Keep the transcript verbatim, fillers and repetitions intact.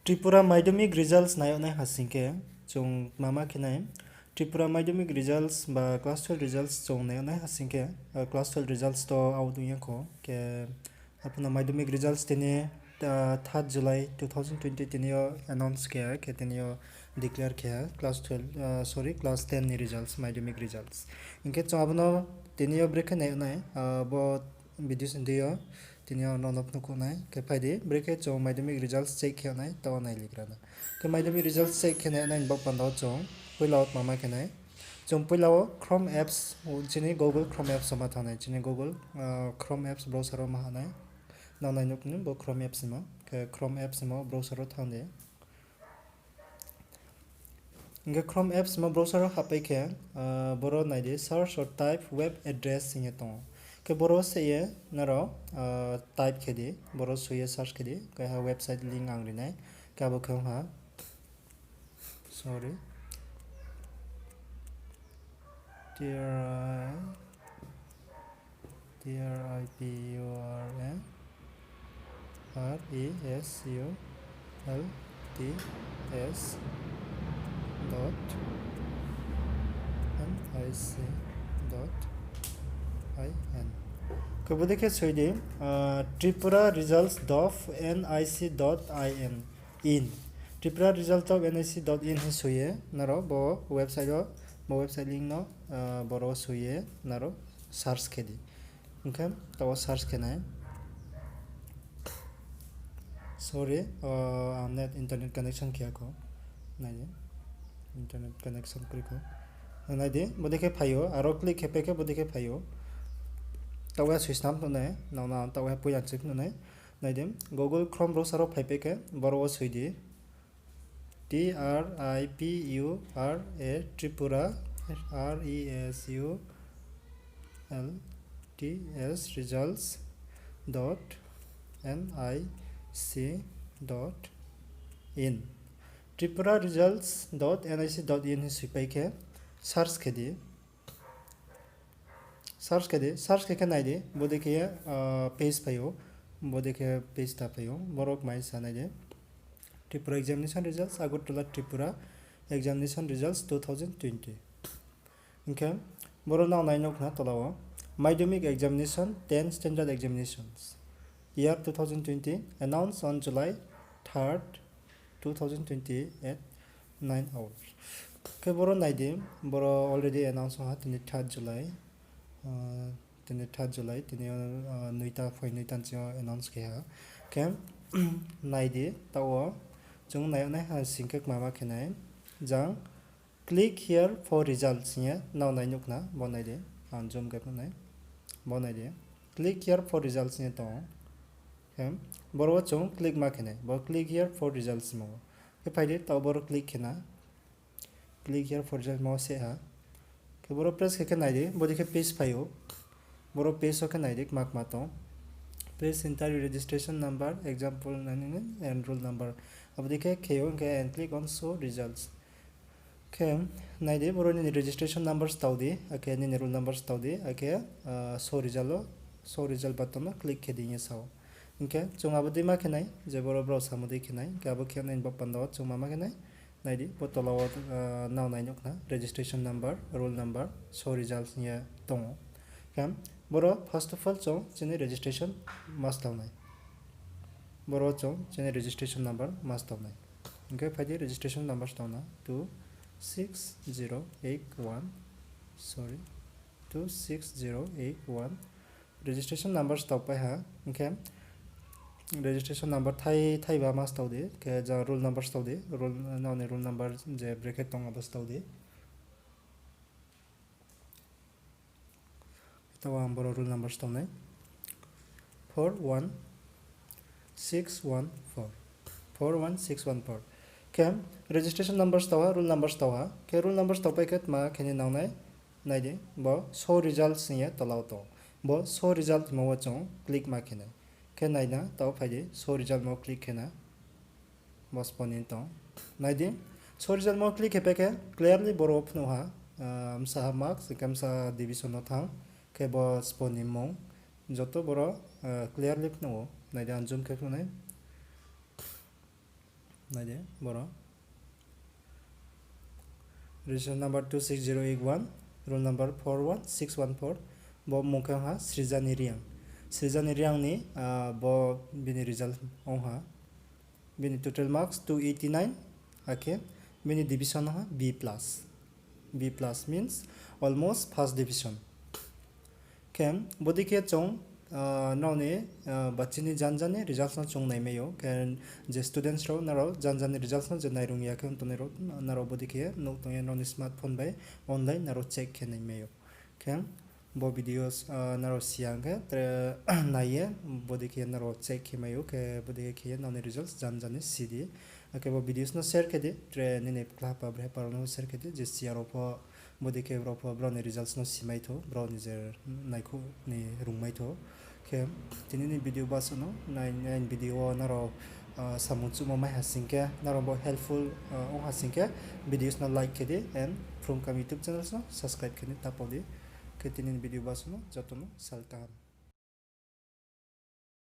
Tripura Madhyamik results nai yag nai ha sing khe, chung mama khe nai, Tripura Madhyamik results ba class twelve results chung nai yag nai ha sing khe, class twelve results to out ong ya kho khe, aphuh no Madhyamik results tini, third July two thousand twenty tini yo announce khe ha, khe tini yo declare khe ha class twelve, sorry, class ten ni results, Madhyamik results. Hing khe chung abo no tini yo brekhe nai yag nai, bo video sindi yo tini yo nono phnuh khuh nai. Khe phai di, brekhe chung Madhyamik results check khe yag nai, taoh nai ligra na. Khe Madhyamik results check khe nai yag nai ni baoh panda wo chung poila wo tma ma khe nai. Chung poila wo Chrome apps, chini Google Chrome apps wo ma thanng nai, chini Google Chrome apps browser wo ma ha nai. Nang nai nuh ni bo Chrome apps himo, khe Chrome apps himo browser wo thanng di. Hing khe Chrome apps himo browser wo hahpai khe, boro nai di, search or type web address hing ye tong ou. Khe boro se ye nrao type khe di, boro soi ye search khe di, khe ha website link ang ri nai, khe abo khe ong ha, sorry, T R I, T R I P U R A R E S U L T S dot N I C dot I N. Khe bo dei khe soi di, Tripura results dot N I C dot I N, in. Tripura results dot N I C dot in hing soi ye nrao bo website wo, bo website link no, boro soi ye nrao search khe di. Hing khe taoh wo search khe nai. Sorry, ang net internet connection khe ya kho. Nai di. Internet connection kroi kho. Nai di, bo dei khe phai ou, aro click khe pai khe bo dei khe phai ou. Taoh wo soi snam phnuh nai, nang no taoh wo poila check phnuh nai. Nai di, Google Chrome browser wo phaipai khe, boro wo soi di. T R I P U R A Tripura, R E S U L T S results dot N I C dot in. Tripura results dot N I C dot in hing soipai khe search khe di. Search khe di, search khe khe nai di, bo dei khe page phai ou, bo dei khe page ta phai ou, boro kmai sa nai di. Tripura examination results, Agartala, Tripura examination results two thousand twenty. Hing khe boro nang nai nuh khna tola wo, Madhyamik examination, ten standard examinations, year two thousand twenty, announced on July third, two thousand twenty at nine hours. Khe boro nai di, boro already announce ong ha, tini third July, tini third July, tini yo noita, phoi noita ni sing yo announce khe ha. Khe nai di, taoh wo chung nai yag nai ha sing khe kmama khe nai, jang click here for results hing ye nang nai nuh khna, bo nai di, ang zoom khe phnuh nai, bo nai di, click here for results hing ye tong ou. Khe boro wo chung click ma khe nai, bo click here for results hingmo wo. Khe phai di, taoh boro click khe na. Click here for results mo se ha. Khe boro press khe khe nai di, bo dei khe page phai ou. Boro page wo khe nai di, kma kma tong. Please enter your registration number, example, and roll number. Abo dei khe khe ou, hing khe and click on show results. Khe nai di, boro nini registration number stao di, akhe nini roll number stao di, akhe show result wo, show result button no click khe di hing ye sa ou. Hing khe chung abo dei ma khe nai, je boro brao samo dei khe nai, hing khe abo khe nai ni baoh panda wo chung mama khe nai, nai di, bo tola wo nang nai nuh khna, registration number, roll number, show result hing ye tong ou. Khe boro first of all chung chini registration ma stao nai. Boro chung chini registration number ma stao nai. Hing khe phai di, registration number stao na, two six zero eight one, sorry, two six zero eight one. Registration number stao pai ha, hing khe registration number thai, thaiba ma stao di, khe jang roll number stao di, nang ni roll number je bracket tong abo stao di. Taoh ang boro roll number stao nai, four one six one four, four one six one four. Khe registration number stao ha, roll number stao ha, khe roll number stao pai khe tma khe ni nang nai, nai di, bo show results hing ye tola wo tong. Bo show result hingmo wo chung click ma khe nai. Khe nai na, taoh phai di, show result mo click khe na. Bo spo ni tong. Nai di, show result mo click khe pai khe clearly boro wo phnuh ha, bsa ha marks, hing khe bsa division no thanng, khe bo spo ni mmung, joto boro clearly phnuh ou. Nai di, ang zoom khe phnuh nai. Nai de, boro. Register number two six zero eight one, roll number four one six one four. Bo mung khe ong ha Srijani Reang. Srijani Reang ni, ah, bo bini result ong ha. Bini total marks two eighty nine, akhe bini division ong ha B plus. B plus means almost first division. Khe, bodei khe chung, ah, nrao ni, ah, bachini janja ni results no chung naimai ou. Khe, je students rao, nrao janja ni results no je nairung ya khe tongnai rao, nrao bodei khe nuh tong ye nrao ni smartphone bai online nrao check khe naimai ou. Khe, bo videos, ah, nrao si ya khe, tre, nai ye, bodei khe nrao check khe mai ou, khe bodei khe ye nrao ni results janja ni si di. Akhe bo videos no share khe di, tre nini kla pa bre pa rao no share khe di, je si ya rao pho, bodei khe brao pho brao ni results no si mai thou, brao ni je naikhuh ni rung mai thou. Khe tini ni video basuh no, nai, nai video wo nrao, ah, samung chuhmo mai ha sing khe, nrao bo helpful, ah, ong ha sing khe, videos no like khe di and Phrung Kam YouTube channels no subscribe khe ni ta pau di. Khe tini ni video basuh no joto no sal kaham.